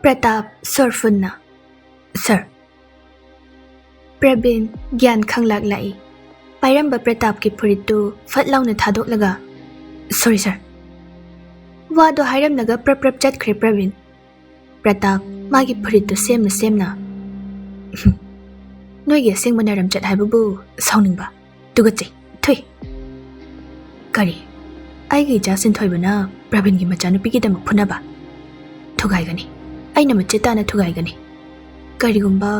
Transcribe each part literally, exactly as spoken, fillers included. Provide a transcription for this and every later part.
ꯄ꯭ꯔꯇꯥꯞ ꯁꯣꯔ ꯐꯨꯟꯅ, "ꯁꯔ!" ꯄ꯭ꯔꯕꯤꯟ ꯒ꯭ꯌꯥꯟ ꯈꯪꯂꯥꯛ ꯂꯥꯛꯏ꯫ ꯄꯥꯏꯔꯝꯕ ꯄ꯭ꯔꯇꯥꯞꯀꯤ ꯐꯨꯔꯤꯠꯇꯨ ꯐꯠ ꯂꯥꯎꯅ ꯊꯥꯗꯣꯛꯂꯒ, "ꯁꯣꯔꯤ ꯁꯔ!" ꯋꯥꯗꯣ ꯍꯥꯏꯔꯝꯂꯒ ꯄ꯭ꯔꯞ ꯄ꯭ꯔꯞ ꯆꯠꯈ꯭ꯔꯦ ꯄ꯭ꯔꯕꯤꯟ꯫ ꯄ꯭ꯔꯇꯥꯞ ꯃꯥꯒꯤ ꯐꯨꯔꯤꯠꯇꯨ ꯁꯦꯝꯅ ꯁꯦꯝꯅ, "ꯅꯣꯏꯒꯤ ꯑꯁꯦꯡꯕ ꯅꯔꯝꯆꯠ ꯍꯥꯏꯕꯕꯨ ꯁꯥꯎꯅꯤꯡꯕ, ꯇꯨꯒꯠꯆꯩ, ꯊꯨꯏ꯫ ꯀꯔꯤ? ꯑꯩꯒꯤ ꯏꯆꯥ ꯁꯤꯟꯊꯣꯏꯕꯅ ꯄ꯭ꯔꯕꯤꯟꯒꯤ ꯃꯆꯥꯅꯨꯄꯤꯒꯤꯗꯃꯛ ꯐꯨꯅꯕ? ꯊꯨꯒꯥꯏꯒꯅꯤ꯫ ꯑꯩꯅ ꯃꯆꯦꯠ ꯇꯥꯅ ꯊꯨꯒꯥꯏꯒꯅꯤ꯫ ꯀꯔꯤꯒꯨꯝꯕ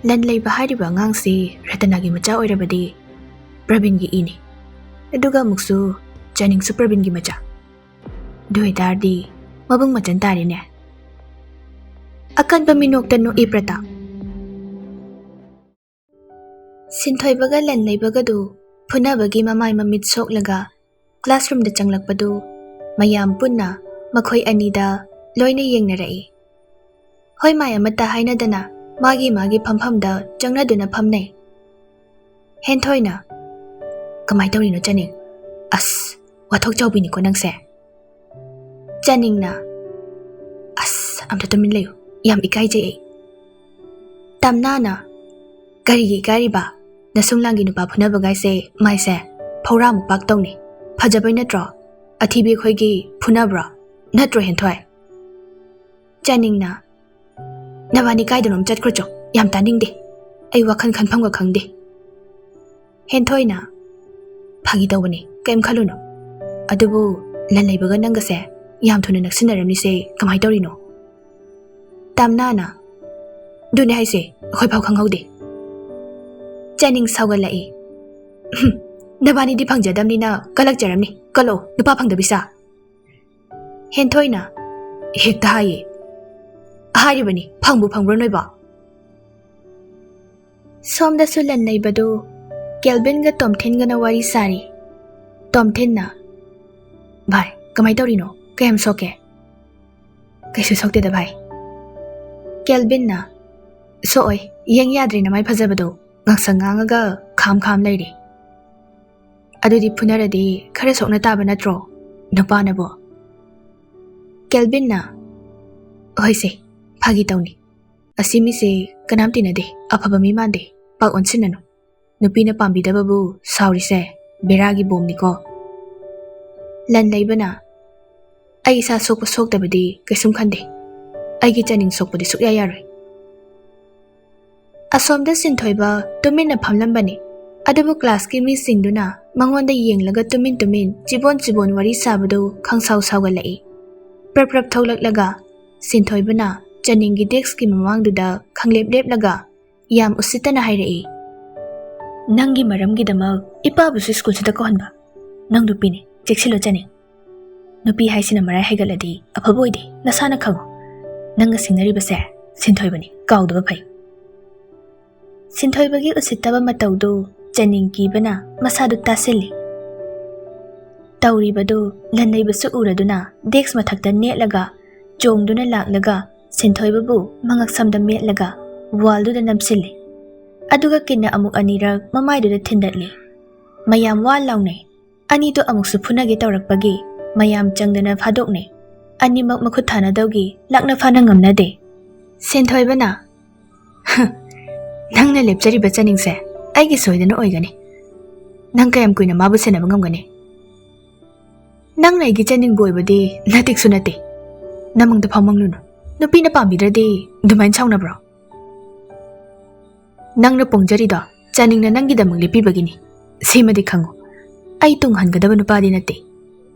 ꯂꯟ ꯂꯩꯕ ꯍꯥꯏꯔꯤꯕ ꯑꯉꯥꯡꯁꯤ ꯔꯇꯅꯥꯒꯤ ꯃꯆꯥ ꯑꯣꯏꯔꯕꯗꯤ ꯄ꯭ꯔꯕꯤꯟꯒꯤ ꯏꯅꯤ꯫ ꯑꯗꯨꯒ ꯑꯃꯨꯛꯁꯨ ꯆꯥꯅꯤꯡꯁꯨ ꯄ꯭ꯔꯕꯤꯟꯒꯤ ꯃꯆꯥ꯫ ꯑꯗꯨ ꯑꯣꯏꯇꯥꯔꯗꯤ ꯃꯕꯨꯡ ꯃꯆꯟ ꯇꯥꯔꯦꯅꯦ꯫" ꯑꯀꯟꯕ ꯃꯤꯅꯣꯛꯇ ꯅꯣꯛꯏ ꯄ꯭ꯔꯇꯥꯞ꯫ ꯁꯤꯟꯊꯣꯏꯕꯒ ꯂꯟ ꯂꯩꯕꯒꯗꯨ ꯐꯨꯅꯕꯒꯤ ꯃꯃꯥꯏ ꯃꯃꯤꯠ ꯁꯣꯛꯂꯒ ꯀ꯭ꯂꯥꯁꯔꯨꯝꯗ ꯆꯪꯂꯛꯄꯗꯨ ꯃꯌꯥꯝ ꯄꯨꯟꯅ ꯃꯈꯣꯏ ꯑꯅꯤꯗ ꯂꯣꯏꯅ ꯌꯦꯡꯅꯔꯛꯏ꯫ ꯍꯣꯏ ꯃꯥꯏ ꯑꯃꯠꯇ ꯍꯥꯏꯅꯗꯅ ꯃꯥꯒꯤ ꯃꯥꯒꯤ ꯐꯝꯐꯝꯗ ꯆꯪꯅꯗꯨꯅ ꯐꯝꯅꯩ꯫ ꯍꯦꯟꯊꯣꯏꯅ, "ꯀꯃꯥꯏ ꯇꯧꯔꯤꯅꯣ ꯆꯅꯤꯡ? ꯑꯁ, ꯋꯥꯊꯣꯛ ꯆꯥꯎꯕꯤꯅꯤꯀꯣ ꯅꯪꯁꯦ꯫" ꯆꯅꯤꯡꯅ, "ꯑꯁ, ꯑꯝꯇ ꯇꯨꯃꯤꯟ ꯂꯩꯌꯨ, ꯌꯥꯝ ꯏꯀꯥꯏꯖꯩ ꯑꯩ꯫" ꯇꯝꯅꯥꯅ, "ꯀꯔꯤꯒꯤ ꯏꯀꯥꯏꯔꯤꯕ? ꯅꯁꯨꯡ ꯂꯥꯡꯒꯤ ꯅꯨꯄꯥ ꯐꯨꯅꯕꯒꯥꯏꯁꯦ ꯃꯥꯏꯁꯦ ꯐꯧꯔꯥꯃꯨꯛ ꯄꯥꯛ ꯇꯧꯅꯤ꯫ ꯐꯖꯕꯩ ꯅꯠꯇ꯭ꯔꯣ? ꯑꯊꯤꯕꯤ ꯑꯩꯈꯣꯏꯒꯤ ꯐꯨꯅꯕ꯭ꯔꯣ? ꯅꯠꯇ꯭ꯔꯣ ꯍꯦꯟꯊꯣꯏ?" ꯆꯅꯤꯡꯅ, "ꯅꯕꯥꯅꯤ ꯀꯥꯏꯗꯅꯣꯝ ꯆꯠꯈ꯭ꯔꯣ ꯆꯣ, ꯌꯥꯝ ꯇꯥꯅꯤꯡꯗꯦ꯫ ꯑꯩ ꯋꯥꯈꯜ ꯈꯟꯐꯝꯒ ꯈꯪꯗꯦ꯫" ꯍꯦꯟꯊꯣꯏꯅ, "ꯐꯥꯒꯤ ꯇꯧꯕꯅꯤ, ꯀꯩꯝ ꯈꯜꯂꯨꯅꯨ꯫ ꯑꯗꯨꯕꯨ ꯂꯟ ꯂꯩꯕꯒ ꯅꯪꯒꯁꯦ ꯌꯥꯝ ꯊꯨꯅ ꯅꯛꯁꯤꯟꯅꯔꯝꯃꯤꯁꯦ ꯀꯃꯥꯏ ꯇꯧꯔꯤꯅꯣ?" ꯇꯝꯅꯥꯅ, "ꯑꯗꯨꯅꯦ ꯍꯥꯏꯁꯦ, ꯑꯩꯈꯣꯏ ꯐꯥꯎ ꯈꯪꯍꯧꯗꯦ꯫" ꯆꯅꯤꯡ ꯁꯥꯎꯒꯠꯂꯛꯏ꯫ "ꯍꯨꯝ, ꯅꯕꯥꯅꯤꯗꯤ ꯐꯪꯖꯗꯕꯅꯤꯅ ꯀꯜꯂꯛꯆꯔꯝꯅꯤ, ꯀꯜꯂꯛꯑꯣ, ꯅꯨꯄꯥ ꯐꯪꯗꯕꯤ ꯁꯥ꯫" ꯍꯦꯟꯊꯣꯏꯅ, "ꯍꯦꯛꯇ ꯍꯥꯏꯌꯦ, ꯍꯥꯏꯔꯤꯕꯅꯤ, ꯐꯪꯕꯨ ꯐꯪꯕ꯭ꯔꯣ ꯅꯣꯏꯕꯣ?" ꯁꯣꯝꯗꯁꯨ ꯂꯟ ꯂꯩꯕꯗꯨ ꯀꯦꯜꯕꯤꯟꯒ ꯇꯣꯝꯊꯤꯟꯒꯅ ꯋꯥꯔꯤ ꯁꯥꯔꯤ꯫ ꯇꯣꯝꯊꯤꯟꯅ, "ꯚꯥꯏ, ꯀꯃꯥꯏ ꯇꯧꯔꯤꯅꯣ? ꯀꯌꯥꯝ ꯁꯣꯛꯀꯦ?" "ꯀꯩꯁꯨ ꯁꯣꯛꯇꯦꯗ ꯚꯥꯏ꯫" ꯀꯦꯜꯕꯤꯟꯅ, "ꯁꯣꯛꯑꯣꯏ, ꯌꯦꯡ ꯌꯥꯗ꯭ꯔꯦ ꯅꯃꯥꯏ ꯐꯖꯕꯗꯣ, ꯉꯥꯡꯁꯪ ꯉꯥꯡꯉꯒ ꯈꯥꯝ ꯈꯥꯝ ꯂꯩꯔꯦ꯫ ꯑꯗꯨꯗꯤ ꯐꯨꯅꯔꯗꯤ ꯈꯔ ꯁꯣꯛꯅ ꯇꯥꯕ ꯅꯠꯇ꯭ꯔꯣ, ꯅꯨꯄꯥꯅꯕꯨ?" ꯀꯦꯜꯕꯤꯟꯅ, "ꯍꯣꯏꯁꯦ, ꯐꯥꯒꯤ ꯇꯧꯅꯤ꯫ ꯑꯁꯤ ꯃꯤꯁꯦ ꯀꯅꯥꯝ ꯇꯤꯟꯅꯗꯦ, ꯑꯐꯕ ꯃꯤ ꯃꯥꯟꯗꯦ, ꯄꯥꯛ ꯑꯣꯟꯁꯤꯟꯅꯅꯨ꯫ ꯅꯨꯄꯤꯅ ꯄꯥꯝꯕꯤꯗꯕꯕꯨ ꯁꯥꯎꯔꯤꯁꯦ ꯕꯦꯔꯥꯒꯤ ꯕꯣꯝꯅꯤꯀꯣ꯫ ꯂꯟ ꯂꯩꯕꯅ, "ꯑꯩ ꯏꯁꯥ ꯁꯣꯛꯄ ꯁꯣꯛꯇꯕꯗꯤ ꯀꯩꯁꯨꯝ ꯈꯟꯗꯦ꯫ ꯑꯩꯒꯤ ꯆꯥꯅꯤꯡ ꯁꯣꯛꯄꯗꯤ ꯁꯨꯛꯌꯥ ꯌꯥꯔꯣꯏ꯫" ꯑꯁꯣꯝꯗ ꯁꯤꯟꯊꯣꯏꯕ ꯇꯨꯃꯤꯟꯅ ꯐꯝꯂꯝꯕꯅꯤ꯫ ꯑꯗꯨꯕꯨ ꯀ꯭ꯂꯥꯁꯀꯤ ꯃꯤꯁꯤꯡꯗꯨꯅ ꯃꯉꯣꯟꯗ ꯌꯦꯡꯂꯒ ꯇꯨꯃꯤꯟ ꯇꯨꯃꯤꯟ ꯆꯤꯕꯣꯟ ꯆꯤꯕꯣꯟ ꯋꯥꯔꯤ ꯁꯥꯕꯗꯨ ꯈꯪꯁꯥꯎ ꯁꯥꯎꯒꯠꯂꯛꯏ꯫ ꯄ꯭ꯔꯞ ꯄ꯭ꯔꯞ ꯊꯣꯛꯂꯛꯂꯒ ꯁꯤꯟꯊꯣꯏꯕꯅ ꯆꯥꯅꯤꯡꯒꯤ ꯗꯦꯛꯁꯀꯤ ꯃꯃꯥꯡꯗꯨꯗ ꯈꯪꯂꯦꯞ ꯂꯦꯞꯂꯒ ꯌꯥꯝ ꯎꯁꯤꯠꯇꯅ ꯍꯥꯏꯔꯛꯏ, "ꯅꯪꯒꯤ ꯃꯔꯝꯒꯤꯗꯃꯛ ꯏꯄꯥꯕꯨꯁꯨ ꯁ꯭ꯀꯨꯜꯁꯤꯗ ꯀꯧꯍꯟꯕ? ꯅꯪ ꯅꯨꯄꯤꯅꯤ, ꯆꯦꯛꯁꯤꯜꯂꯣ ꯆꯥꯅꯤꯡ꯫ ꯅꯨꯄꯤ ꯍꯥꯏꯁꯤꯅ ꯃꯔꯥꯏ ꯍꯥꯏꯒꯠꯂꯗꯤ ꯑꯐꯕ ꯑꯣꯏꯗꯦ, ꯅꯁꯥꯅ ꯈꯪꯉꯨ꯫ ꯅꯪꯒ ꯁꯤꯡꯅꯔꯤꯕꯁꯦ ꯁꯤꯟꯊꯣꯏꯕꯅꯤ, ꯀꯥꯎꯗꯕ ꯐꯩ꯫" ꯁꯤꯟꯊꯣꯏꯕꯒꯤ ꯎꯁꯤꯠꯇꯕ ꯃꯇꯧꯗꯨ ꯆꯥꯅꯤꯡ ꯀꯤꯕꯅ ꯃꯁꯥꯗꯨ ꯇꯥꯁꯤꯜꯂꯤ꯫ ꯇꯧꯔꯤꯕꯗꯨ ꯂꯟꯅꯩꯕꯁꯨ ꯎꯔꯗꯨꯅ ꯗꯦꯛꯁ ꯃꯊꯛꯇ ꯅꯦꯠꯂꯒ ꯆꯣꯡꯗꯨꯅ ꯂꯥꯛꯂꯒ ꯁꯤꯟꯊꯣꯏꯕꯕꯨ ꯃꯉꯛꯁꯝꯗ ꯃꯦꯠꯂꯒ ꯋꯥꯜꯗꯨꯗ ꯅꯝꯁꯤꯜꯂꯤ꯫ ꯑꯗꯨꯒ ꯀꯤꯟꯅ ꯑꯃꯨꯛ ꯑꯅꯤꯔꯛ ꯃꯃꯥꯏꯗꯨꯗ ꯊꯤꯟꯗꯠꯂꯤ꯫ ꯃꯌꯥꯝ ꯋꯥ ꯂꯥꯎꯅꯩ꯫ ꯑꯅꯤꯗꯨ ꯑꯃꯨꯛꯁꯨ ꯐꯨꯅꯒꯦ ꯇꯧꯔꯛꯄꯒꯤ ꯃꯌꯥꯝ ꯆꯪꯗꯅ ꯐꯥꯗꯣꯛꯅꯩ꯫ ꯑꯅꯤꯃꯛ ꯃꯈꯨꯠ ꯊꯥꯅꯗꯧꯒꯤ ꯂꯥꯛꯅ ꯐꯥꯅ ꯉꯝꯅꯗꯦ꯫ ꯁꯤꯟꯊꯣꯏꯕꯅ, "ꯍ, ꯅꯪꯅ ꯂꯦꯞꯆꯔꯤꯕ ꯆꯥꯅꯤꯡꯁꯦ ꯑꯩꯒꯤ ꯁꯣꯏꯗꯅ ꯑꯣꯏꯒꯅꯤ꯫ ꯅꯪ ꯀꯌꯥꯝ ꯀꯨꯏꯅ ꯃꯥꯕꯨ ꯁꯦꯟꯅꯕ ꯉꯝꯒꯅꯤ? ꯅꯪꯅ ꯑꯩꯒꯤ ꯆꯥꯅꯤꯡꯕꯨ ꯑꯣꯏꯕꯗꯤ ꯅꯇꯤꯛꯁꯨ ꯅꯠꯇꯦ꯫ ꯅꯃꯪꯗ ꯐꯥꯎ ꯃꯪꯂꯨꯅꯨ꯫ ꯅꯨꯄꯤꯅ ꯄꯥꯝꯕꯤꯗ꯭ꯔꯗꯤ ꯑꯗꯨꯃꯥꯏꯅ ꯁꯥꯎꯅꯕ꯭ꯔꯣ? ꯅꯪꯅ ꯄꯣꯡꯖꯔꯤꯗꯣ ꯆꯥꯅꯤꯡꯅ ꯅꯪꯒꯤꯗꯃꯛ ꯂꯦꯞꯄꯤꯕꯒꯤꯅꯤ꯫ ꯁꯤꯃꯗꯤ ꯈꯪꯉꯨ, ꯑꯩ ꯇꯨꯡ ꯍꯟꯒꯗꯕ ꯅꯨꯄꯥꯗꯤ ꯅꯠꯇꯦ꯫"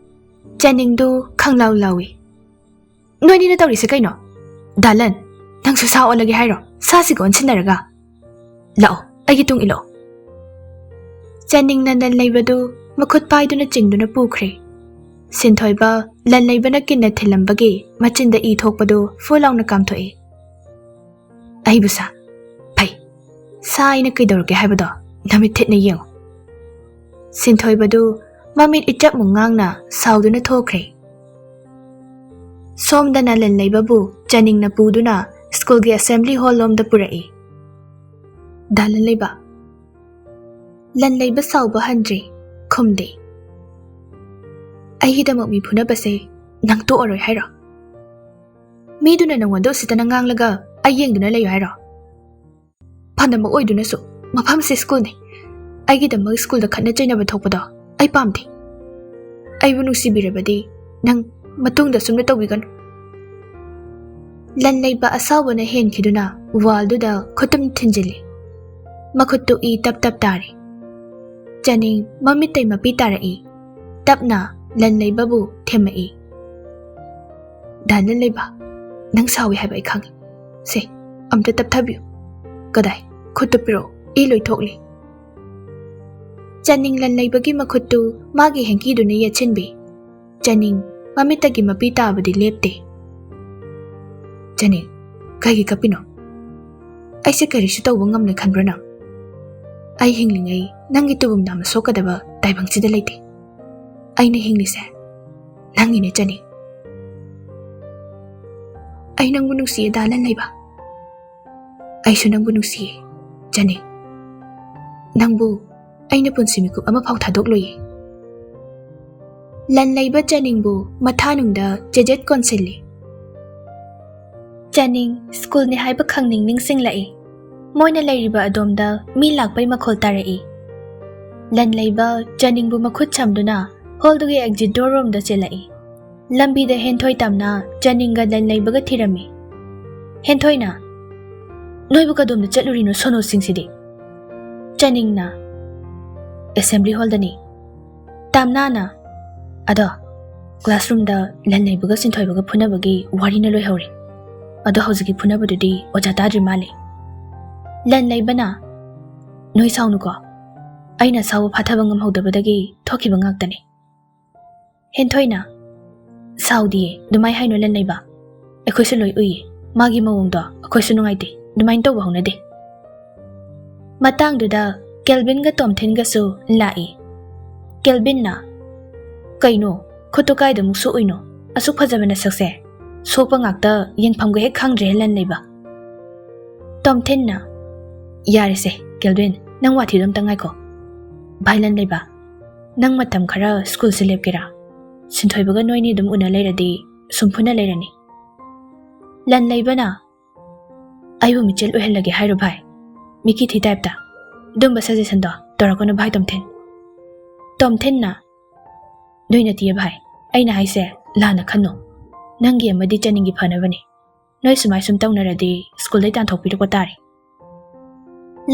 ꯆꯥꯅꯤꯡꯗꯨ ꯈꯪꯂꯥꯎ ꯂꯥꯎꯏ꯫ "ꯅꯣꯏꯅꯤꯅ ꯇꯧꯔꯤꯁꯦ ꯀꯩꯅꯣ? ꯗꯥꯂꯟ, ꯅꯪꯁꯨ ꯁꯥ ꯑꯣꯜꯂꯒꯦ ꯍꯥꯏꯔꯣ? ꯁꯥꯁꯤꯒ ꯑꯣꯟꯁꯤꯟꯅꯔꯒ? ꯂꯥꯛꯑꯣ, ꯑꯩꯒꯤ ꯇꯨꯡ ꯏꯜꯂꯛꯑꯣ꯫" ꯆꯥꯅꯤꯡꯅ ꯂꯟ ꯂꯩꯕꯗꯨ ꯃꯈꯨꯠ ꯄꯥꯏꯗꯨꯅ ꯆꯤꯡꯗꯨꯅ ꯄꯨꯈ꯭ꯔꯦ꯫ ꯁꯤꯟꯊꯣꯏꯕ ꯂꯟ ꯂꯩꯕꯅ ꯀꯤꯟꯅ ꯊꯤꯜꯂꯝꯕꯒꯤ ꯃꯆꯤꯟꯗ ꯏ ꯊꯣꯛꯄꯗꯨ ꯐꯨ ꯂꯥꯎꯅ ꯀꯥꯝꯊꯣꯛꯏ꯫ "ꯑꯩꯕꯨ ꯁꯥ? ꯐꯩ꯫ ꯁꯥ ꯑꯩꯅ ꯀꯩꯗꯧꯔꯒꯦ ꯍꯥꯏꯕꯗꯣ ꯅꯃꯤꯠ ꯊꯤꯠꯅ ꯌꯦꯡꯉꯨ꯫" ꯁꯤꯟꯊꯣꯏꯕꯗꯨ ꯃꯃꯤꯠ ꯏꯆꯞ ꯃꯨꯛ ꯉꯥꯡꯅ ꯁꯥꯎꯗꯨꯅ ꯊꯣꯛꯈ꯭ꯔꯦ꯫ ꯁꯣꯝꯗꯅ ꯂꯟ ꯂꯩꯕꯕꯨ ꯆꯥꯅꯤꯡꯅ ꯄꯨꯗꯨꯅ ꯁ꯭ꯀꯨꯜꯒꯤ ꯑꯦꯁꯦꯝꯕ꯭ꯂꯤ ꯍꯣꯜ ꯂꯣꯝꯗ ꯄꯨꯔꯛꯏ꯫ "ꯗꯥ ꯂꯟ ꯂꯩꯕ, ꯂꯟ ꯂꯩꯕ ꯁꯥꯎꯕ ꯍꯟꯗ꯭ꯔꯦ, ꯈꯨꯝꯗꯦ꯫ "ꯑꯩꯒꯤꯗꯃꯛ ꯃꯤ ꯐꯨꯅꯕꯁꯦ ꯅꯪ ꯇꯣꯛꯑꯔꯣꯏ ꯍꯥꯏꯔꯣ?" ꯃꯤꯗꯨꯅ ꯅꯪꯉꯣꯟꯗ ꯎꯁꯤꯠꯇꯅ ꯉꯥꯡꯂꯒ ꯑꯩ ꯌꯦꯡꯗꯨꯅ ꯂꯩꯌꯨ ꯍꯥꯏꯔꯣ? ꯐꯅꯃꯛ ꯑꯣꯏꯗꯨꯅꯁꯨ, ꯃꯐꯝꯁꯦ ꯁ꯭ꯀꯨꯜꯅꯤ꯫ ꯑꯩꯒꯤꯗꯃꯛ ꯁ꯭ꯀꯨꯜꯗ ꯈꯠꯅ ꯆꯩꯅꯕ ꯊꯣꯛꯄꯗꯣ ꯑꯩ ꯄꯥꯝꯗꯦ꯫ ꯑꯩꯕꯨ ꯅꯨꯡꯁꯤꯕꯤꯔꯕꯗꯤ ꯅꯪ ꯃꯇꯨꯡꯗ ꯁꯨꯝꯅ ꯇꯧꯕꯤꯒꯅꯨ꯫ ꯂꯟ ꯂꯩꯕ ꯑꯁꯥꯎꯕꯅ ꯍꯦꯟꯈꯤꯗꯨꯅ ꯋꯥꯜꯗꯨꯗ ꯈꯨꯠꯇꯨꯝ ꯊꯤꯟꯖꯤꯜꯂꯤ꯫ ꯃꯈꯨꯠꯇꯨ ꯏ ꯇꯞ ꯇꯞ ꯇꯥꯔꯤ꯫ ꯆꯥꯅꯤꯡ ꯃꯃꯤꯠꯇꯩ ꯃꯄꯤ ꯇꯥꯔꯛꯏ꯫ ꯇꯞꯅ ꯂꯟ ꯂꯩꯕꯕꯨ ꯊꯦꯝꯃꯛꯏ꯫ "ꯗꯥ ꯂꯟ ꯂꯩꯕ, ꯅꯪ ꯁꯥꯎꯏ ꯍꯥꯏꯕ ꯑꯩ ꯈꯪꯏ꯫ ꯁꯦ, ꯑꯝꯇ ꯇꯞꯊꯕꯤꯌꯨ꯫ ꯀꯗꯥꯏ? ꯈꯨꯠꯇꯨ ꯄꯤꯔꯛꯑꯣ, ꯏ ꯂꯣꯏ ꯊꯣꯛꯂꯤ꯫" ꯆꯥꯅꯤꯡ ꯂꯟ ꯂꯩꯕꯒꯤ ꯃꯈꯨꯠꯇꯨ ꯃꯥꯒꯤ ꯍꯦꯡꯀꯤꯗꯨꯅ ꯌꯦꯠꯁꯤꯟꯕꯤ꯫ ꯆꯥꯅꯤꯡ ꯃꯃꯤꯠꯇꯒꯤ ꯃꯄꯤ ꯇꯥꯕꯗꯤ ꯂꯦꯞꯇꯦ꯫ "ꯆꯥꯅꯤꯡ, ꯀꯩꯒꯤ ꯀꯞꯄꯤꯅꯣ? ꯑꯩꯁꯦ ꯀꯔꯤꯁꯨ ꯇꯧꯕ ꯉꯝꯂꯣꯏ ꯈꯟꯕ꯭ꯔꯣ ꯅꯪ? ꯑꯩ ꯍꯤꯡꯂꯤꯉꯩ ꯅꯪꯒꯤ ꯇꯨꯕꯨꯝ ꯅꯥꯝꯃ ꯁꯣꯛꯀꯗꯕ ꯇꯥꯏꯕꯪꯁꯤꯗ ꯂꯩꯇꯦ꯫ ꯑꯩꯅ ꯍꯤꯡꯂꯤꯁꯦ ꯅꯪꯒꯤꯅꯦ ꯆꯥꯅꯤꯡ꯫ ꯑꯩ ꯅꯪꯕꯨ ꯅꯨꯡꯁꯤꯌꯦ ꯗꯥ ꯂꯟ ꯂꯩꯕ꯫ ꯑꯩꯁꯨ ꯅꯪꯕꯨ ꯅꯨꯡꯁꯤꯌꯦ ꯆꯥꯅꯤꯡ꯫ ꯅꯪꯕꯨ ꯑꯩꯅ ꯄꯨꯟꯁꯤ ꯃꯤꯀꯨꯞ ꯑꯃꯐꯥꯎ ꯊꯥꯗꯣꯛꯂꯣꯏꯌꯦ꯫" ꯂꯟ ꯂꯩꯕ ꯆꯥꯅꯤꯡꯕꯨ ꯃꯊꯥꯅꯨꯡꯗ ꯆꯦꯖꯦꯠ ꯀꯣꯟꯁꯤꯜꯂꯤ꯫ ꯆꯥꯅꯤꯡ ꯁ꯭ꯀꯨꯜꯅꯤ ꯍꯥꯏꯕ ꯈꯪꯅꯤꯡ ꯅꯤꯡꯁꯤꯡꯂꯛꯏ꯫ ꯃꯣꯏꯅ ꯂꯩꯔꯤꯕ ꯑꯗꯣꯝꯗ ꯃꯤ ꯂꯥꯛꯄꯩ ꯃꯈꯣꯜ ꯇꯥꯔꯛꯏ꯫ ꯂꯟ ꯂꯩꯕ ꯆꯥꯅꯤꯡꯕꯨ ꯃꯈꯨꯠ ꯁꯝꯗꯨꯅ ꯍꯣꯜꯗꯨꯒꯤ ꯑꯦꯛꯖꯤꯠ ꯗꯣꯔ ꯔꯣꯝꯗ ꯆꯦꯜꯂꯛꯏ꯫ ꯂꯝꯕꯤꯗ ꯍꯦꯟꯊꯣꯏ ꯇꯝꯅ ꯆꯥꯅꯤꯡꯒ ꯂꯟ ꯂꯩꯕꯒ ꯊꯤꯔꯝꯃꯤ꯫ ꯍꯦꯟꯊꯣꯏꯅ, "ꯅꯣꯏꯕꯨ ꯀꯗꯣꯝꯗ ꯆꯠꯂꯨꯔꯤꯅꯣ ꯁꯣꯅꯣꯁꯤꯡꯁꯤꯗꯤ?" ꯆꯥꯅꯤꯡꯅ, "ꯑꯦꯁꯦꯝꯕ꯭ꯂꯤ ꯍꯣꯜꯗꯅꯤ꯫" ꯇꯥꯝꯅꯥꯅ, "ꯑꯗꯣ ꯀ꯭ꯂꯥꯁꯔꯨꯝꯗ ꯂꯟ ꯂꯩꯕꯒ ꯁꯤꯟꯊꯣꯏꯕꯒ ꯐꯨꯅꯕꯒꯤ ꯋꯥꯔꯤꯅ ꯂꯣꯏꯍꯧꯔꯦ꯫ ꯑꯗꯣ ꯍꯧꯖꯤꯛꯀꯤ ꯐꯨꯅꯕꯗꯨꯗꯤ ꯑꯣꯖꯥ ꯇꯥꯗ꯭ꯔꯤ ꯃꯥꯜꯂꯦ꯫" ꯂꯟ ꯂꯩꯕꯅ, "ꯅꯣꯏ ꯁꯥꯎꯅꯨꯀꯣ, ꯑꯩꯅ ꯑꯁꯥꯎꯕ ꯐꯥꯊꯕ ꯉꯝꯍꯧꯗꯕꯗꯒꯤ ꯊꯣꯛꯈꯤꯕ ꯉꯥꯛꯇꯅꯤ꯫" ꯍꯦꯟꯊꯣꯏꯅ, "ꯁꯥꯎꯗꯤꯌꯦ, ꯑꯗꯨꯃꯥꯏ ꯍꯥꯏꯅꯣ ꯂꯟ ꯂꯩꯕ꯫ ꯑꯩꯈꯣꯏꯁꯨ ꯂꯣꯏ ꯎꯏꯌꯦ꯫ ꯃꯥꯒꯤ ꯃꯑꯣꯡꯗꯣ ꯑꯩꯈꯣꯏꯁꯨ ꯅꯨꯡꯉꯥꯏꯇꯦ꯫ ꯑꯗꯨꯃꯥꯏꯅ ꯇꯧꯕ ꯍꯧꯅꯗꯦ꯫" ꯃꯇꯥꯡꯗꯨꯗ ꯀꯦꯜꯕꯤꯟꯒ ꯇꯣꯝꯊꯤꯟꯒꯁꯨ ꯂꯥꯛꯏ꯫ ꯀꯦꯜꯕꯤꯟꯅ, "ꯀꯩꯅꯣ, ꯈꯨꯠꯇꯣ ꯀꯥꯏꯗ ꯑꯃꯨꯛ ꯁꯣꯛꯎꯏꯅꯣ? ꯑꯁꯨꯛ ꯐꯖꯕ ꯅꯁꯛꯁꯦ ꯁꯣꯛꯄ ꯉꯥꯛꯇ ꯌꯦꯡꯐꯝꯒ ꯍꯦꯛ ꯈꯪꯗ꯭ꯔꯦꯍꯦ ꯂꯟ ꯂꯩꯕ꯫" ꯇꯣꯝꯊꯤꯟꯅ, "ꯌꯥꯔꯦꯁꯦ ꯀꯦꯜꯕꯤꯟ, ꯅꯪ ꯋꯥꯊꯤꯗꯣ ꯑꯝꯇ ꯉꯥꯏꯈꯣ꯫ ꯚꯥꯏ ꯂꯟ ꯂꯩꯕ, ꯅꯪ ꯃꯇꯝ ꯈꯔ ꯁ꯭ꯀꯨꯜꯁꯦ ꯂꯦꯞꯀꯦꯔꯥ? ꯁꯤꯟꯊꯣꯏꯕꯒ ꯅꯣꯏꯅꯤ ꯑꯗꯨꯝ ꯎꯅ ꯂꯩꯔꯗꯤ ꯁꯨꯝ ꯐꯨꯅ ꯂꯩꯔꯅꯤ꯫" ꯂꯟ ꯂꯩꯕꯅ, "ꯑꯩꯕꯨ ꯃꯤꯆꯦꯜ ꯑꯣꯏꯍꯜꯂꯒꯦ ꯍꯥꯏꯔꯣ ꯚꯥꯏ? ꯃꯤꯀꯤ ꯊꯤ ꯇꯥꯏꯞꯇ꯫ ꯑꯗꯨꯝꯕ ꯁꯖꯦꯁꯟꯗꯣ ꯇꯧꯔꯛꯀꯅꯨ ꯚꯥꯏ ꯇꯣꯝꯊꯤꯟ꯫ ꯇꯣꯝꯊꯤꯟꯅ, ꯅꯣꯏ ꯅꯠꯇꯤꯌꯦ ꯚꯥꯏ, ꯑꯩꯅ ꯍꯥꯏꯁꯦ ꯂꯥꯟꯅ ꯈꯟꯅꯣ꯫ ꯅꯪꯒꯤ ꯑꯃꯗꯤ ꯆꯅꯤꯡꯒꯤ ꯐꯅꯕꯅꯤ꯫ ꯅꯣꯏ ꯁꯨꯃꯥꯏ ꯁꯨꯝ ꯇꯧꯅꯔꯗꯤ ꯁ꯭ꯀꯨꯜꯗꯩ ꯇꯥꯟꯊꯣꯛꯄꯤꯔꯛꯄ ꯇꯥꯔꯦ꯫"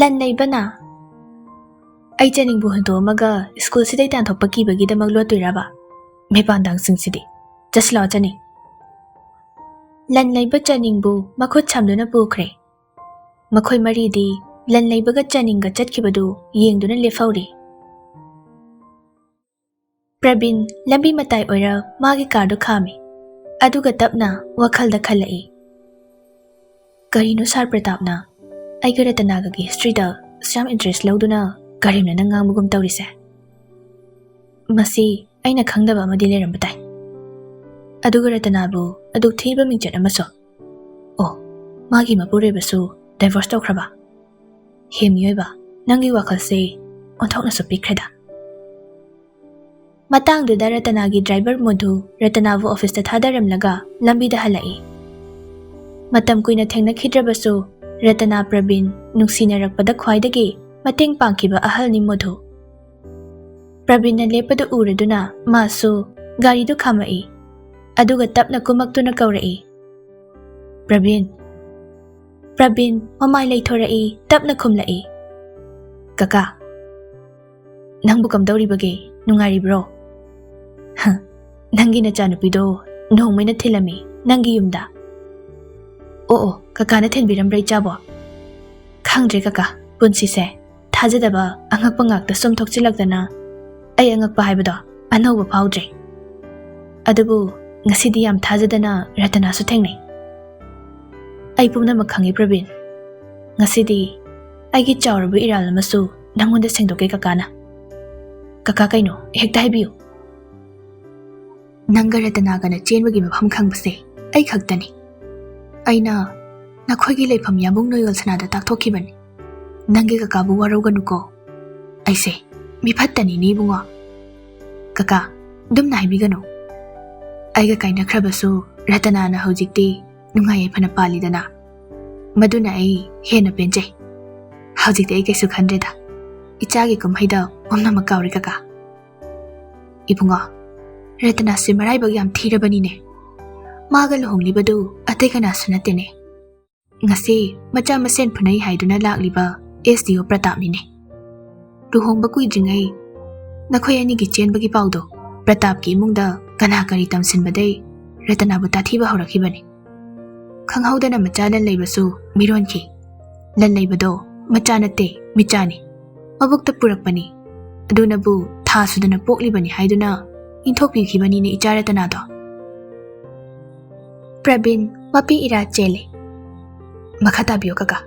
ꯂꯟ ꯂꯩꯕꯅ, "ꯑꯩ ꯆꯅꯤꯡꯕꯨ ꯍꯨꯟꯗꯣꯛꯑꯝꯃꯒ ꯁ꯭ꯀꯨꯜꯁꯤꯗꯩ ꯇꯥꯟꯊꯣꯛꯄ ꯀꯤꯕꯒꯤꯗꯃꯛ ꯂꯣꯠꯇꯣꯏꯔꯕ? ꯃꯤꯄꯥꯟꯗꯥꯡꯁꯤꯡꯁꯤꯗꯤ꯫ ꯆꯠꯁꯤꯜꯂꯛꯑꯣ ꯆꯅꯤꯡ꯫" ꯂꯟ ꯂꯩꯕ ꯆꯅꯤꯡꯕꯨ ꯃꯈꯨꯠ ꯁꯝꯗꯨꯅ ꯄꯨꯈ꯭ꯔꯦ꯫ ꯃꯈꯣꯏ ꯃꯔꯤꯗꯤ ꯂꯟ ꯂꯩꯕꯒ ꯆꯅꯤꯡꯒ ꯆꯠꯈꯤꯕꯗꯨ ꯌꯦꯡꯗꯨꯅ ꯂꯦꯞꯍꯧꯔꯤ꯫ ꯄ꯭ꯔꯕꯤꯟ ꯂꯝꯕꯤ ꯃꯇꯥꯏ ꯑꯣꯏꯔ ꯃꯥꯒꯤ ꯀꯥꯔꯗꯨ ꯈꯥꯝꯃꯤ꯫ ꯑꯗꯨꯒ ꯇꯞꯅ ꯋꯥꯈꯜꯗ ꯈꯜꯂꯛꯏ, "ꯀꯔꯤꯅꯣ ꯁꯥꯔ ꯄ꯭ꯔꯇꯥꯞꯅ ꯑꯩꯒ ꯔꯇꯅꯥꯒꯒꯤ ꯍꯤꯁꯇ꯭ꯔꯤꯗ ꯑꯁꯨꯌꯥꯝ ꯏꯟꯇꯔꯦꯁ ꯂꯧꯗꯨꯅ ꯀꯔꯦꯝꯅꯅ ꯉꯥꯡꯕꯒꯨꯝ ꯇꯧꯔꯤꯁꯦ? ꯃꯁꯤ ꯑꯩꯅ ꯈꯪꯗꯕ ꯑꯃꯗꯤ ꯂꯩꯔꯝꯕ ꯇꯥꯏ꯫ ꯑꯗꯨꯒ ꯔꯇꯅꯥꯕꯨ ꯑꯗꯨꯛ ꯊꯤꯕ ꯃꯤꯡꯆꯠ ꯑꯃꯁꯨ꯫ ꯑꯣ, ꯃꯥꯒꯤ ꯃꯄꯨꯔꯣꯏꯕꯁꯨ ꯗꯥꯏꯚꯣꯔꯁ ꯇꯧꯈ꯭ꯔꯕ? ꯍꯦ ꯃꯤꯑꯣꯏꯕ, ꯅꯪꯒꯤ ꯋꯥꯈꯜꯁꯦ ꯑꯣꯟꯊꯣꯛꯅꯁꯨ ꯄꯤꯛꯈ꯭ꯔꯦꯗ꯫" ꯃꯇꯥꯡꯗꯨꯗ ꯔꯇꯅꯥꯒꯤ ꯗ꯭ꯔꯥꯏꯚꯔ ꯃꯣꯙꯨ ꯔꯇꯅꯥꯕꯨ ꯑꯣꯐꯤꯁꯇ ꯊꯥꯗꯔꯝꯂꯒ ꯂꯝꯕꯤꯗ ꯍꯜꯂꯛꯏ꯫ ꯃꯇꯝ ꯀꯨꯏꯅ ꯊꯦꯡꯅꯈꯤꯗ꯭ꯔꯕꯁꯨ ꯔꯇꯅꯥ ꯄ꯭ꯔꯕꯤꯟ ꯅꯨꯡꯁꯤꯅꯔꯛꯄꯗ ꯈ꯭ꯋꯥꯏꯗꯒꯤ ꯃꯇꯦꯡ ꯄꯥꯡꯈꯤꯕ ꯑꯍꯜꯅꯤ ꯃꯣꯙꯨ꯫ ꯄ꯭ꯔꯕꯤꯟꯅ ꯂꯦꯞꯄꯗꯨ ꯎꯔꯗꯨꯅ ꯃꯥꯁꯨ ꯒꯥꯔꯤꯗꯨ ꯈꯥꯝꯃꯛꯏ꯫ ꯑꯗꯨꯒ ꯇꯞꯅ ꯀꯨꯝꯃꯛꯇꯨꯅ ꯀꯧꯔꯛꯏ, "ꯄ꯭ꯔꯕꯤꯟ꯫" ꯄ꯭ꯔꯕꯤꯟ ꯃꯃꯥꯏ ꯂꯩꯊꯣꯔꯛꯏ, ꯇꯞꯅ ꯈꯨꯝꯂꯛꯏ, "ꯀꯀꯥ꯫" "ꯅꯪꯕꯨ ꯀꯝꯗꯧꯔꯤꯕꯒꯦ? ꯅꯨꯡꯉꯥꯏꯔꯤꯕ꯭ꯔꯣ?" "ꯍ, ꯅꯪꯒꯤ ꯅꯆꯥꯅꯨꯄꯤꯗꯣ ꯅꯣꯡꯃꯩꯅ ꯊꯤꯜꯂꯝꯃꯤ ꯅꯪꯒꯤ ꯌꯨꯝꯗ꯫" "ꯑꯣ ꯑꯣ, ꯀꯀꯥꯅ ꯊꯤꯟꯕꯤꯔꯝꯕ꯭ꯔꯥ ꯏꯆꯥꯕꯣ?" "ꯈꯪꯗ꯭ꯔꯦ ꯀꯀꯥ, ꯄꯨꯟꯁꯤꯁꯦ ꯊꯥꯖꯗꯕ ꯑꯉꯛꯄ ꯉꯥꯛꯇ ꯁꯨꯝ ꯊꯣꯛꯆꯤꯜꯂꯛꯇꯅ ꯑꯩ ꯑꯉꯛꯄ ꯍꯥꯏꯕꯗꯣ ꯑꯅꯧꯕ ꯐꯥꯎꯗ꯭ꯔꯦ꯫ ꯑꯗꯨꯕꯨ ꯉꯁꯤꯗꯤ ꯌꯥꯝ ꯊꯥꯖꯗꯅ ꯔꯇꯅꯥꯁꯨ ꯊꯦꯡꯅꯩ꯫ ꯑꯩ ꯄꯨꯝꯅꯃꯛ ꯈꯪꯉꯤ ꯄ꯭ꯔꯕꯤꯟ꯫ ꯉꯁꯤꯗꯤ ꯑꯩꯒꯤ ꯆꯥꯎꯔꯕ ꯏꯔꯥꯜ ꯑꯃꯁꯨ ꯅꯪꯉꯣꯟꯗ ꯁꯦꯡꯗꯣꯛꯀꯦ ꯀꯀꯥꯅ꯫" "ꯀꯀꯥ ꯀꯩꯅꯣ? ꯍꯦꯛꯇ ꯍꯥꯏꯕꯤꯌꯨ꯫" "ꯅꯪꯒ ꯔꯇꯅꯥꯒꯅ ꯆꯦꯟꯕꯒꯤ ꯃꯐꯝ ꯈꯪꯕꯁꯦ ꯑꯩ ꯈꯛꯇꯅꯤ꯫ ꯑꯩꯅ ꯅꯈꯣꯏꯒꯤ ꯂꯩꯐꯝ ꯌꯥꯝꯕꯨꯡ ꯅꯣꯏꯌꯣꯜ ꯁꯅꯥꯗ ꯇꯥꯛꯊꯣꯛꯈꯤꯕꯅꯤ꯫ ꯅꯪꯒꯤ ꯀꯀꯥꯕꯨ ꯋꯥꯔꯧꯒꯅꯨꯀꯣ꯫ ꯑꯩꯁꯦ ꯃꯤꯐꯠꯇꯅꯤꯅꯦ ꯏꯕꯨꯡꯉꯣ꯫" "ꯀꯀꯥ, ꯑꯗꯨꯝꯅ ꯍꯥꯏꯕꯤꯒꯅꯨ꯫ ꯑꯩꯒ ꯀꯥꯏꯅꯈ꯭ꯔꯕꯁꯨ ꯔꯇꯅꯥꯅ ꯍꯧꯖꯤꯛꯇꯤ ꯅꯨꯡꯉꯥꯏ ꯌꯥꯏꯐꯅ ꯄꯥꯜꯂꯤꯗꯅ꯫ ꯃꯗꯨꯅ ꯑꯩ ꯍꯦꯟꯅ ꯄꯦꯟꯖꯩ꯫ ꯍꯧꯖꯤꯛꯇꯤ ꯑꯩ ꯀꯩꯁꯨ ꯈꯟꯗ꯭ꯔꯦꯗ꯫ ꯏꯆꯥꯒꯤ ꯀꯨꯝꯍꯩꯗ ꯄꯨꯝꯅꯃꯛ ꯀꯥꯎꯔꯦ ꯀꯀꯥ꯫ ꯏꯕꯨꯡꯉꯣ, ꯔꯇꯅꯥꯁꯦ ꯃꯔꯥꯏꯕꯛ ꯌꯥꯝ ꯊꯤꯔꯕꯅꯤꯅꯦ꯫ ꯃꯥꯒ ꯂꯨꯍꯣꯡꯂꯤꯕꯗꯨ ꯑꯇꯩ ꯀꯅꯥꯁꯨ ꯅꯠꯇꯦꯅꯦ꯫ ꯉꯁꯤ ꯃꯆꯥ ꯃꯁꯦꯟ ꯐꯨꯅꯩ ꯍꯥꯏꯗꯨꯅ ꯂꯥꯛꯂꯤꯕ ꯑꯦꯁ ꯗꯤ ꯑꯣ ꯄ꯭ꯔꯇꯥꯞꯅꯤꯅꯦ꯫ ꯂꯨꯍꯣꯡꯕ ꯀꯨꯏꯗ꯭ꯔꯤꯉꯩ ꯅꯈꯣꯏ ꯑꯅꯤꯒꯤ ꯆꯦꯟꯕꯒꯤ ꯄꯥꯎꯗꯣ ꯄ꯭ꯔꯇꯥꯞꯀꯤ ꯏꯃꯨꯡꯗ ꯀꯅꯥ ꯀꯔꯤ ꯇꯝꯁꯤꯟꯕꯗꯩ ꯔꯇꯅꯥꯕꯨ ꯇꯥꯊꯤꯕ ꯍꯧꯔꯛꯈꯤꯕꯅꯤ꯫ ꯈꯪꯍꯧꯗꯅ ꯃꯆꯥ ꯂꯟ ꯂꯩꯕꯁꯨ ꯃꯤꯔꯣꯟꯈꯤ꯫ ꯂꯟ ꯂꯩꯕꯗꯣ ꯃꯆꯥ ꯅꯠꯇꯦ, ꯃꯤꯆꯥꯅꯤ꯫ ꯃꯕꯨꯛꯇ ꯄꯨꯔꯛꯄꯅꯤ꯫ ꯑꯗꯨꯅꯕꯨ ꯊꯥ ꯁꯨꯗꯅ ꯄꯣꯛꯂꯤꯕꯅꯤ ꯍꯥꯏꯗꯨꯅ ꯏꯟꯊꯣꯛꯄꯤꯈꯤꯕꯅꯤꯅꯦ ꯏꯆꯥ ꯔꯇꯅꯥꯗꯣ꯫ ꯄ꯭ꯔꯕꯤꯟ ꯃꯄꯤ ꯏꯔꯥ ꯆꯦꯜꯂꯦ꯫ ꯃꯈꯥ ꯇꯥꯕꯤꯌꯨ ꯀꯀꯥ꯫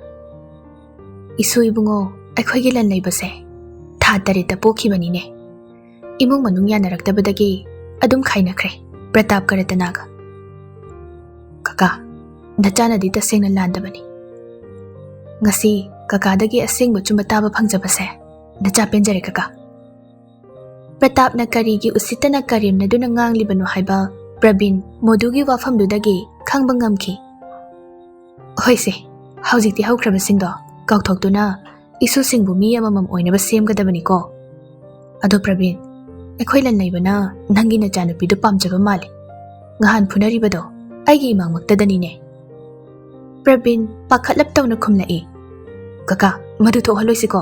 ꯏꯁꯨ ꯏꯕꯨꯡꯉꯣ, ꯑꯩꯈꯣꯏꯒꯤ ꯂꯟ ꯂꯩꯕꯁꯦ ꯊꯥ ꯇꯔꯦꯠꯇ ꯄꯣꯛꯈꯤꯕꯅꯤꯅꯦ꯫ ꯏꯃꯨꯡ ꯃꯅꯨꯡ ꯌꯥꯅꯔꯛꯇꯕꯗꯒꯤ ꯑꯗꯨꯝ ꯈꯥꯏꯅꯈ꯭ꯔꯦ ꯄ꯭ꯔꯇꯥꯞꯀ ꯔꯇꯅꯥꯒ꯫ ꯀꯀꯥ, ꯅꯆꯥꯅꯗꯤ ꯇꯁꯦꯡꯅ ꯂꯥꯟꯗꯕꯅꯤ꯫ ꯉꯁꯤ ꯀꯀꯥꯗꯒꯤ ꯑꯁꯦꯡꯕ ꯑꯆꯨꯝꯕ ꯇꯥꯕ ꯐꯪꯖꯕꯁꯦ ꯅꯆꯥ ꯄꯦꯟꯖꯔꯦ ꯀꯀꯥ꯫ ꯄ꯭ꯔꯇꯥꯞꯅ ꯀꯔꯤꯒꯤ ꯎꯁꯤꯠꯇꯅ ꯀꯔꯦꯝꯅꯗꯨꯅ ꯉꯥꯡꯂꯤꯕꯅꯣ ꯍꯥꯏꯕ ꯄ꯭ꯔꯕꯤꯟ ꯃꯣꯗꯨꯒꯤ ꯋꯥꯐꯝꯗꯨꯗꯒꯤ ꯈꯪꯕ ꯉꯝꯈꯤ꯫ ꯍꯣꯏꯁꯦ, ꯍꯧꯖꯤꯛꯇꯤ ꯍꯧꯈ꯭ꯔꯕꯁꯤꯡꯗꯣ ꯀꯥꯎꯊꯣꯛꯇꯨꯅ ꯏꯁꯨꯁꯤꯡꯕꯨ ꯃꯤ ꯑꯃꯃꯝ ꯑꯣꯏꯅꯕ ꯁꯦꯝꯒꯗꯕꯅꯤꯀꯣ꯫ ꯑꯗꯣ ꯄ꯭ꯔꯕꯤꯟ, ꯑꯩꯈꯣꯏ ꯂꯟ ꯂꯩꯕꯅ ꯅꯪꯒꯤ ꯅꯆꯥꯅꯨꯄꯤꯗꯨ ꯄꯥꯝꯖꯕ ꯃꯥꯜꯂꯤ꯫ ꯉꯍꯥꯟ ꯐꯨꯅꯔꯤꯕꯗꯣ ꯑꯩꯒꯤ ꯏꯃꯥꯡꯃꯛꯇꯗꯅꯤꯅꯦ꯫ ꯄ꯭ꯔꯕꯤꯟ ꯄꯥꯈꯠꯂꯞ ꯇꯧꯅ ꯈꯨꯝꯂꯛꯏ꯫ ꯀꯀꯥ, ꯃꯗꯨ ꯊꯣꯛꯍꯜꯂꯣꯏꯁꯤꯀꯣ꯫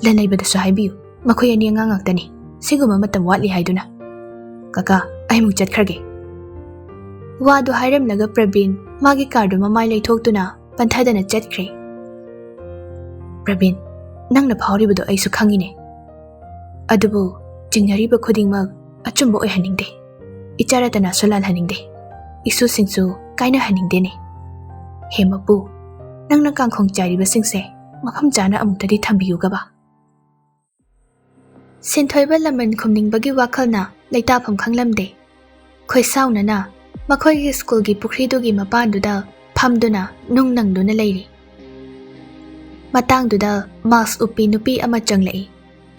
ꯂꯟ ꯂꯩꯕꯗꯁꯨ ꯍꯥꯏꯕꯤꯌꯨ, ꯃꯈꯣꯏ ꯑꯅꯤ ꯑꯉꯥꯡ ꯉꯥꯛꯇꯅꯤ, ꯁꯤꯒꯨꯝꯕ ꯃꯇꯝ ꯋꯥꯠꯂꯤ ꯍꯥꯏꯗꯨꯅ꯫ ꯀꯀꯥ, ꯑꯩ ꯑꯃꯨꯛ ꯆꯠꯈ꯭ꯔꯒꯦ꯫ ꯋꯥꯗꯨ ꯍꯥꯏꯔꯝꯂꯒ ꯄ꯭ꯔꯕꯤꯟ ꯃꯥꯒꯤ ꯀꯥꯔꯗꯨ ꯃꯃꯥꯏ ꯂꯩꯊꯣꯛꯇꯨꯅ ꯄꯟꯊꯗꯅ ꯆꯠꯈ꯭ꯔꯦ꯫ ꯄ꯭ꯔꯕꯤꯟ, ꯅꯪꯅ ꯐꯥꯎꯔꯤꯕꯗꯣ ꯑꯩꯁꯨ ꯈꯪꯉꯤꯅꯦ꯫ ꯑꯗꯨꯕꯨ ꯆꯤꯡꯅꯔꯤꯕ ꯈꯨꯗꯤꯡꯃꯛ ꯑꯆꯨꯝꯕ ꯑꯣꯏꯍꯟꯅꯤꯡꯗꯦ꯫ ꯏꯆꯥ ꯔꯇꯅꯥꯁꯨ ꯂꯥꯜꯍꯟꯅꯤꯡꯗꯦ꯫ ꯏꯁꯨꯁꯤꯡꯁꯨ ꯀꯥꯏꯅꯍꯟꯅꯤꯡꯗꯦꯅꯦ꯫ ꯍꯦ ꯃꯄꯨ, ꯅꯪꯅ ꯀꯥꯡꯈꯣꯡ ꯆꯥꯏꯔꯤꯕꯁꯤꯡꯁꯦ ꯃꯐꯝ ꯆꯥꯅ ꯑꯃꯨꯛꯇꯗꯤ ꯊꯝꯕꯤꯌꯨꯒꯕ꯫ ꯁꯤꯟꯊꯣꯏꯕ ꯂꯃꯟ ꯈꯨꯝꯅꯤꯡꯕꯒꯤ ꯋꯥꯈꯜꯅ ꯂꯩꯇꯥꯐꯝ ꯈꯪꯂꯝꯗꯦ꯫ ꯈꯣꯏꯁꯥꯎꯅꯅ ꯃꯈꯣꯏꯒꯤ ꯁ꯭ꯀꯨꯜꯒꯤ ꯄꯨꯈ꯭ꯔꯤꯗꯨꯒꯤ ꯃꯄꯥꯟꯗꯨꯗ ꯐꯝꯗꯨꯅ ꯅꯨꯡ ꯅꯪꯗꯨꯅ ꯂꯩꯔꯤ꯫ ꯃꯇꯥꯡꯗꯨꯗ ꯃꯥꯁꯛ ꯎꯞꯄꯤ ꯅꯨꯄꯤ ꯑꯃ ꯆꯪꯂꯛꯏ꯫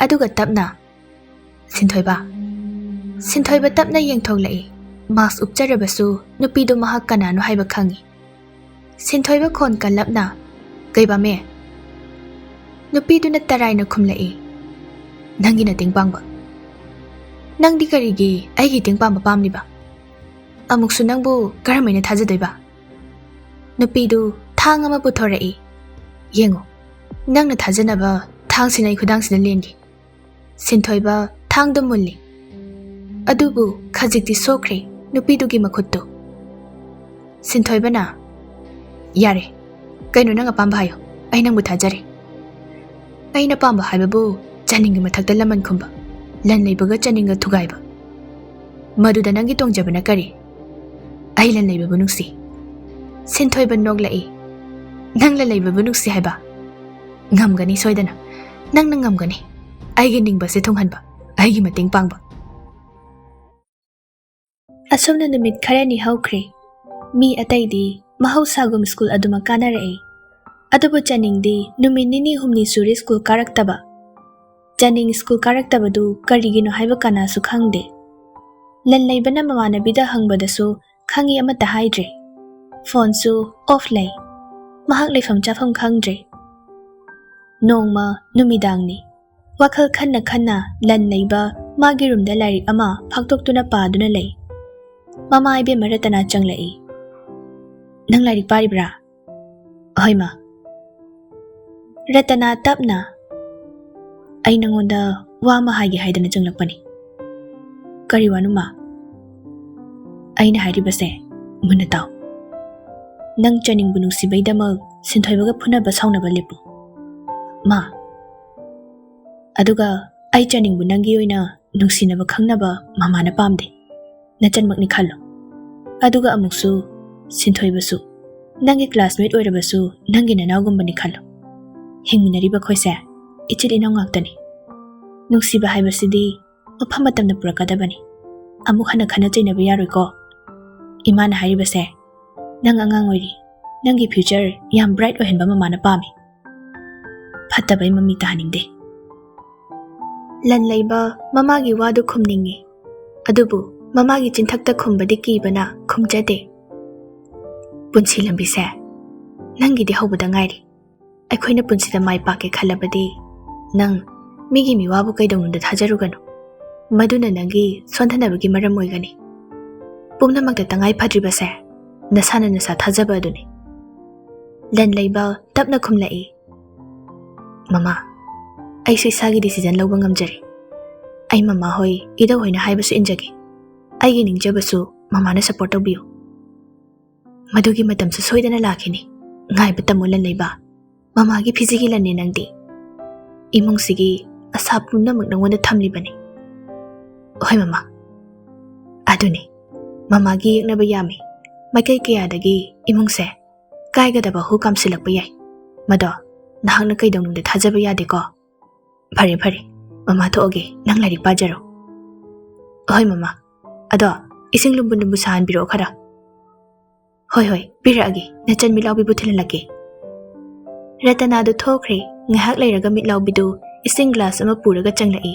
ꯑꯗꯨꯒ ꯇꯞꯅ, "ꯁꯤꯟꯊꯣꯏꯕ꯫" ꯁꯤꯟꯊꯣꯏꯕ ꯇꯞꯅ ꯌꯦꯡꯊꯣꯛꯂꯛꯏ꯫ ꯃꯥꯁꯛ ꯎꯞꯆꯔꯕꯁꯨ ꯅꯨꯄꯤꯗꯨ ꯃꯍꯥꯛ ꯀꯅꯥꯅꯣ ꯍꯥꯏꯕ ꯈꯪꯏ꯫ ꯁꯤꯟꯊꯣꯏꯕ ꯈꯣꯟ ꯀꯜꯂꯞꯅ, "ꯀꯩ ꯄꯥꯝꯃꯦ?" ꯅꯨꯄꯤꯗꯨꯅ ꯇꯔꯥꯏꯅ ꯈꯨꯝꯂꯛꯏ, "ꯅꯪꯒꯤ ꯅꯇꯦꯡ ꯄꯥꯡꯕ꯫ ꯅꯪꯗꯤ ꯀꯔꯤꯒꯤ ꯑꯩꯒꯤ ꯃꯇꯦꯡ ꯄꯥꯡꯕ ꯄꯥꯝꯂꯤꯕ? ꯑꯃꯨꯛꯁꯨ ꯅꯪꯕꯨ ꯀꯔꯝꯍꯥꯏꯅ ꯊꯥꯖꯗꯣꯏꯕ?" ꯅꯨꯄꯤꯗꯨ ꯊꯥꯡ ꯑꯃ ꯄꯨꯊꯣꯔꯛꯏ꯫ "ꯌꯦꯡꯉꯨ, ꯅꯪꯅ ꯊꯥꯖꯅꯕ ꯊꯥꯡꯁꯤꯅ ꯑꯩ ꯈꯨꯗꯥꯡꯁꯤꯗ ꯂꯦꯟꯒꯦ꯫" ꯁꯤꯟꯊꯣꯏꯕ ꯊꯥꯡꯗꯨ ꯃꯨꯜꯂꯤ꯫ ꯑꯗꯨꯕꯨ ꯈꯖꯤꯛꯇꯤ ꯁꯣꯛꯈ꯭ꯔꯦ ꯅꯨꯄꯤꯗꯨꯒꯤ ꯃꯈꯨꯠꯇꯨ꯫ ꯁꯤꯟꯊꯣꯏꯕꯅ, "ꯌꯥꯔꯦ, ꯀꯩꯅꯣ ꯅꯪ ꯑꯄꯥꯝꯕ ꯍꯥꯏꯌꯨ, ꯑꯩ ꯅꯪꯕꯨ ꯊꯥꯖꯔꯦ꯫" "ꯑꯩꯅ ꯄꯥꯝꯕ ꯍꯥꯏꯕꯕꯨ ꯆꯥꯅꯤꯡꯒꯤ ꯃꯊꯛꯇ ꯂꯃꯟ ꯈꯨꯝꯕ, ꯂꯟ ꯂꯩꯕꯒ ꯆꯥꯅꯤꯡꯒ ꯊꯨꯒꯥꯏꯕ꯫ ꯃꯗꯨꯗ ꯅꯪꯒꯤ ꯇꯣꯡꯖꯕꯅ ꯀꯔꯤ?" "ꯑꯩ ꯂꯟ ꯂꯩꯕꯕꯨ ꯅꯨꯡꯁꯤ꯫" ꯁꯤꯟꯊꯣꯏꯕ ꯅꯣꯛꯂꯛꯏ꯫ "ꯅꯪ ꯂꯟ ꯂꯩꯕꯕꯨ ꯅꯨꯡꯁꯤ ꯍꯥꯏꯕ? ꯉꯝꯒꯅꯤ ꯁꯣꯏꯗꯅ꯫ ꯅꯪꯅ ꯉꯝꯒꯅꯤ꯫ ꯑꯩꯒꯤ ꯅꯤꯡꯕꯁꯦ ꯊꯨꯡꯍꯟꯕ, ꯑꯩꯒꯤ ꯃꯇꯦꯡ ꯄꯥꯡꯕ꯫" ꯑꯁꯨꯝꯅ ꯅꯨꯃꯤꯠ ꯈꯔꯅꯤ ꯍꯧꯈ꯭ꯔꯦ꯫ ꯃꯤ ꯑꯇꯩꯗꯤ ꯃꯍꯧꯁꯥꯒꯨꯝ ꯁ꯭ꯀꯨꯜ ꯑꯗꯨꯃꯛ ꯀꯥꯅꯔꯛꯏ꯫ ꯑꯗꯨꯕꯨ ꯆꯥꯅꯤꯡꯗꯤ ꯅꯨꯃꯤꯠ ꯅꯤꯅꯤ ꯍꯨꯝꯅꯤ ꯁꯨꯔꯦ ꯁ꯭ꯀꯨꯜ ꯀꯥꯔꯛꯇꯕ꯫ ꯆꯥꯅꯤꯡ ꯁ꯭ꯀꯨꯜ ꯀꯥꯔꯛꯇꯕꯗꯨ ꯀꯔꯤꯒꯤꯅꯣ ꯍꯥꯏꯕ ꯀꯅꯥꯁꯨ ꯈꯪꯗꯦ꯫ ꯂꯟ ꯂꯩꯕꯅ ꯃꯃꯥꯟꯅꯕꯤꯗ ꯍꯪꯕꯗꯁꯨ ꯈꯪꯏ ꯑꯃꯠꯇ ꯍꯥꯏꯗ꯭ꯔꯦ꯫ ꯐꯣꯟꯁꯨ ꯑꯣꯐ ꯂꯩ꯫ ꯃꯍꯥꯛ ꯂꯩꯐꯝ ꯆꯥꯐꯝ ꯈꯪꯗ꯭ꯔꯦ꯫ ꯅꯣꯡꯃ ꯅꯨꯃꯤꯗꯥꯡꯅꯤ꯫ ꯋꯥꯈꯜ ꯈꯟꯅ ꯈꯟꯅ ꯂꯟ ꯂꯩꯕ ꯃꯥꯒꯤ ꯔꯨꯝꯗ ꯂꯥꯏꯔꯤꯛ ꯑꯃ ꯐꯥꯛꯇꯣꯛꯇꯨꯅ ꯄꯥꯗꯨꯅ ꯂꯩ꯫ ꯃꯃꯥ ꯏꯕꯦꯝꯃ ꯔꯇꯅꯥ ꯆꯪꯂꯛꯏ꯫ "ꯅꯪ ꯂꯥꯏꯔꯤꯛ ꯄꯥꯔꯤꯕ꯭ꯔꯥ?" "ꯍꯣꯏ, ꯃꯥ꯫" ꯔꯇꯅꯥ ꯇꯞꯅ, "ꯑꯩ ꯅꯉꯣꯟꯗ ꯋꯥ ꯑꯃ ꯍꯥꯏꯒꯦ ꯍꯥꯏꯗꯅ ꯆꯪꯂꯛꯄꯅꯤ꯫" "ꯀꯔꯤ ꯋꯥꯅꯣ, ꯃꯥ?" "ꯑꯩꯅ ꯍꯥꯏꯔꯤꯕꯁꯦ ꯃꯨꯟꯅ ꯇꯥꯎ꯫ ꯅꯪ ꯆꯥꯅꯤꯡꯕꯨ ꯅꯨꯡꯁꯤꯕꯩꯗꯃꯛ ꯁꯤꯟꯊꯣꯏꯕꯒ ꯐꯨꯅꯕ ꯁꯥꯎꯅꯕ ꯂꯦꯞꯄꯨ, ꯃꯥ꯫ ꯑꯗꯨꯒ ꯑꯩ ꯆꯥꯅꯤꯡꯕꯨ ꯅꯪꯒꯤ ꯑꯣꯏꯅ ꯅꯨꯡꯁꯤꯅꯕ ꯈꯪꯅꯕ ꯃꯃꯥꯅ ꯄꯥꯝꯗꯦ꯫ ꯅꯆꯟꯃꯛꯅꯤ ꯈꯜꯂꯣ꯫ ꯑꯗꯨꯒ ꯑꯃꯨꯛꯁꯨ ꯁꯤꯟꯊꯣꯏꯕꯁꯨ ꯅꯪꯒꯤ ꯀ꯭ꯂꯥꯁꯃꯦꯠ ꯑꯣꯏꯔꯕꯁꯨ ꯅꯪꯒꯤ ꯅꯅꯥꯎꯒꯨꯝꯕꯅꯤ ꯈꯜꯂꯣ꯫ ꯍꯤꯡꯃꯤꯟꯅꯔꯤꯕ ꯑꯩꯈꯣꯏꯁꯦ ꯏꯆꯤꯜ ꯏꯅꯥꯎ ꯉꯥꯛꯇꯅꯤ꯫ ꯅꯨꯡꯁꯤꯕ ꯍꯥꯏꯕꯁꯤꯗꯤ ꯃꯐꯝ ꯃꯇꯝꯅ ꯄꯨꯔꯛꯀꯗꯕꯅꯤ꯫ ꯑꯃꯨꯛ ꯍꯟꯅ ꯈꯠꯅ ꯆꯩꯅꯕ ꯌꯥꯔꯣꯏꯀꯣ꯫ ꯏꯃꯥꯅ ꯍꯥꯏꯔꯤꯕꯁꯦ, ꯅꯪ ꯑꯉꯥꯡ ꯑꯣꯏꯔꯤ, ꯅꯪꯒꯤ ꯐ꯭ꯌꯨꯆꯔ ꯌꯥꯝ ꯕ꯭ꯔꯥꯏꯠ ꯑꯣꯏꯍꯟꯕ ꯃꯃꯥꯅ ꯄꯥꯝꯃꯤ꯫ ꯐꯠꯇꯕꯩ ꯃꯃꯤ ꯇꯥꯍꯟꯅꯤꯡꯗꯦ꯫" ꯂꯟ ꯂꯩꯕ ꯃꯃꯥꯒꯤ ꯋꯥꯗꯨ ꯈꯨꯝꯅꯤꯡꯏ, ꯑꯗꯨꯕꯨ ꯃꯃꯥꯒꯤ ꯆꯤꯟꯊꯛꯇ ꯈꯨꯝꯕꯗꯤ ꯀꯤꯕꯅ ꯈꯨꯝꯖꯗꯦ꯫ ꯄꯨꯟꯁꯤ ꯂꯝꯕꯤꯁꯦ ꯅꯪꯒꯤꯗꯤ ꯍꯧꯕꯗ ꯉꯥꯏꯔꯤ꯫ ꯑꯩꯈꯣꯏꯅ ꯄꯨꯟꯁꯤꯗ ꯃꯥꯏ ꯄꯥꯛꯀꯦ ꯈꯜꯂꯕꯗꯤ ꯅꯪ ꯃꯤꯒꯤ ꯃꯤꯋꯥꯕꯨ ꯀꯩꯗꯧꯅꯨꯡꯗ ꯊꯥꯖꯔꯨꯒꯅꯨ꯫ ꯃꯗꯨꯅ ꯅꯪꯒꯤ ꯁꯣꯟꯊꯅꯕꯒꯤ ꯃꯔꯝ ꯑꯣꯏꯒꯅꯤ꯫ ꯄꯨꯝꯅꯃꯛꯇ ꯇꯉꯥꯏ ꯐꯗ꯭ꯔꯤꯕꯁꯦ ꯅꯁꯥꯅ ꯅꯁꯥ ꯊꯥꯖꯕ ꯑꯗꯨꯅꯤ꯫ ꯂꯟ ꯂꯩꯕ ꯇꯞꯅ ꯈꯨꯝꯂꯛꯏ, "ꯃꯃꯥ, ꯑꯩꯁꯨ ꯏꯁꯥꯒꯤ decision ꯂꯧꯕ ꯉꯝꯖꯔꯦ꯫ ꯑꯩ ꯃꯃꯥ ꯍꯣꯏ, ꯏꯙꯧ ꯍꯣꯏꯅ ꯍꯥꯏꯕꯁꯨ ꯏꯟꯖꯒꯦ꯫ ꯑꯩꯒꯤ ꯅꯤꯡꯖꯕꯁꯨ ꯃꯃꯥꯅ support ꯇꯧꯕꯤꯌꯨ꯫ ꯃꯗꯨꯒꯤ ꯃꯇꯝꯁꯨ ꯁꯣꯏꯗꯅ ꯂꯥꯛꯈꯤꯅꯤ꯫ ꯉꯥꯏꯕ ꯇꯝꯃꯨ ꯂꯟ ꯂꯩꯕ꯫ ꯃꯃꯥꯒꯤ ꯐꯤꯖꯤꯒꯤ ꯂꯟꯅꯦ ꯅꯪꯗꯤ꯫ ꯏꯃꯨꯡꯁꯤꯒꯤ ꯑꯁꯥ ꯄꯨꯝꯅꯃꯛ ꯅꯉꯣꯟꯗ ꯊꯝꯂꯤꯕꯅꯤ꯫" "ꯍꯣꯏ ꯃꯃꯥ꯫ ꯑꯗꯨꯅꯤ, ꯃꯃꯥꯒꯤ ꯌꯦꯛꯅꯕ ꯌꯥꯝꯃꯤ꯫ ꯃꯥꯏꯀꯩ ꯀꯌꯥꯗꯒꯤ ꯏꯃꯨꯡꯁꯦ ꯀꯥꯏꯒꯗꯕ ꯍꯨ ꯀꯥꯝꯁꯤꯜꯂꯛꯄ ꯌꯥꯏ꯫ ꯃꯗꯣ ꯅꯍꯥꯛꯅ ꯀꯩꯗꯧꯅꯨꯡꯗ ꯊꯥꯖꯕ ꯌꯥꯗꯦꯀꯣ꯫ ꯐꯔꯦ, ꯐꯔꯦ, ꯃꯃꯥ ꯊꯣꯛꯑꯒꯦ, ꯅꯪ ꯂꯥꯏꯔꯤꯛ ꯄꯥꯖꯔꯣ꯫" "ꯍꯣꯏ ꯃꯃꯥ꯫ ꯑꯗꯣ ꯏꯁꯤꯡ ꯂꯨꯝꯕꯨ ꯂꯨꯝꯕꯨ ꯁꯥꯍꯟꯕꯤꯔꯛꯑꯣ ꯈꯔ꯫" "ꯍꯣꯏ, ꯍꯣꯏ, ꯄꯤꯔꯛꯑꯒꯦ, ꯅꯆꯟ ꯃꯤꯠꯂꯥꯎꯕꯤꯕꯨ ꯊꯤꯜꯍꯜꯂꯛꯀꯦ꯫" ꯔꯇꯅꯥꯗꯨ ꯊꯣꯛꯈ꯭ꯔꯦ꯫ ꯉꯥꯏꯍꯥꯛ ꯂꯩꯔꯒ ꯃꯤꯠꯂꯥꯎꯕꯤꯗꯨ ꯏꯁꯤꯡ glass ꯑꯃ ꯄꯨꯔꯒ ꯆꯪꯂꯛꯏ꯫